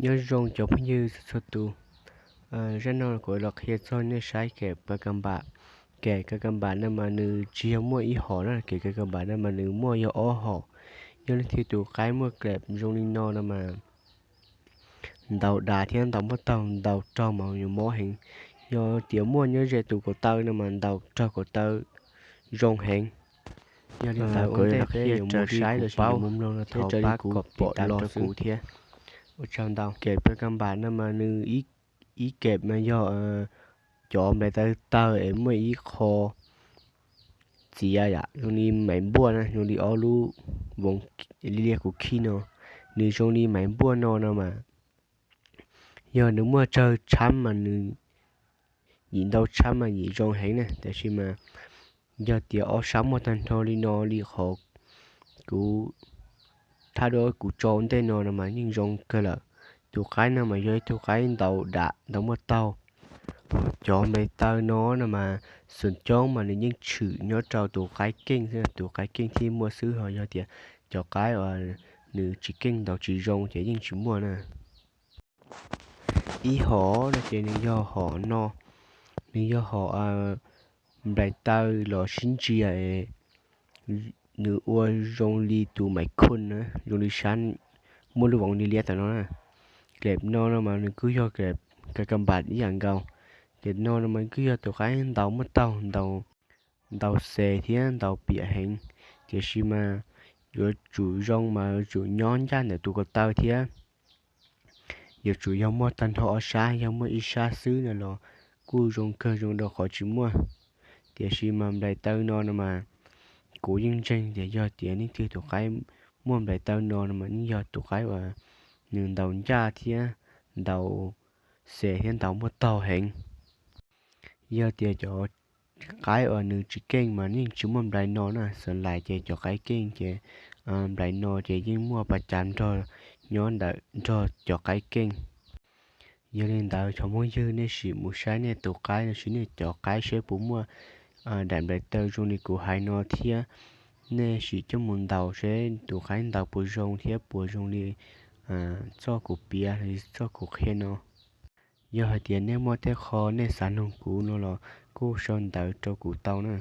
Nyob zoo cov phooj ywg txhua txhua tus, zaj no kuv los qhia txog nej saib kem ka ka npam. Kem ka ka npam no mas nws tsis yog muaj ib hom na, kem ka ka npam no mas nws muaj yog ob hom. Yog leej twg tus qaib muaj kem zoo li no no mas ntaus dav thiab ntaus muaj taug, ntaus raug mas yuav mob heev. Yog tias muaj nyob ze tus ko taw no mas ntaus raug ko taw zoo heev. Yog li ntawd kuv qhia raws li kuv paub, thiab raws li kuv pom los xwb thiab. Ua tsaug ntau. Kem ka ka npam no mas nws ib kem mas yog cov nplais taw tawg es muaj ib qho txiav yam zoo li maiv npuaj na, zoo li ob lub voov li liag kuv khi no. Nws zoo li maiv npuaj no no mas yog nws muaj tsawg tshab mas nws yim ntau tshab mas yim zoo heev na, tiam sis mas yog tias ob sab muaj tag nrho li no li qhov kuv thab duab kuv tso ntej no no mas yeej zoo kawg lawm. Tus qaib no mas yog ib tug qaib ntaus dam ntaus muaj taug. Cov nplais taw no no mas xum coob mas nws yeej tshwm nyob rau tus qaib keej xwb, tus qaib keej thiaj muaj xwb, ho yog tias cov qaib uas nws tsis keej ntaus tsis zoo ces yeej tsis muaj na. Ib hom no ces nws yog hom no, nws yog hom nplais taw los sib ntsia, nws ua zoo li tus maiv khun na, zoo li sab muaj lub voov li liab tam no na. Kem no no mas nws kuj yog kem ka ka npam ib yam nkaus. Kem no no mas kuj yog tus qaib ntaus muaj taug, ntaus xes thiab ntaus piam heev, tiam sis mas yuav tsum zoo mas yuav tsum nyob ncaj ntawm tus ko taw thiab. Yuav tsum yog muaj tag nrho ob sab, yog muaj ib sab xwb no los kuj zoo kawg zoo dua qhov tsis muaj. Tiam sis mas nplais taw no no mas kuv yeej ntseeg tias yog tias leej twg tus qaib muaj nplais taw no no mas yeej yog tus qaib uas nws ntaus ncaj thiab ntaus xes thiab ntaus muaj taug heev. Yog tias cov qaib uas nws tsis keej mas yeej tsis muaj nplais no na, xav lais ces cov qaib keej ces nplais no ces yeej muaj pas cav nrog nyob ntawm nrog cov qaib keej. Yog li ntawd cov phooj ywg nej sim mus saib nej tus qaib los sis nej cov qaib seb puas muaj daim nplais taw zoo li kuv hais no thiab. Nej sim coj mus ntaus seb tus qaib ntaus puas zoo thiab puas zoo li txoj kuv piav los sis txoj kuv qhia no. Yog hais tias nej muaj tej qho nej xav nug kuv no los kuj sau ntawv rau kuv tau na.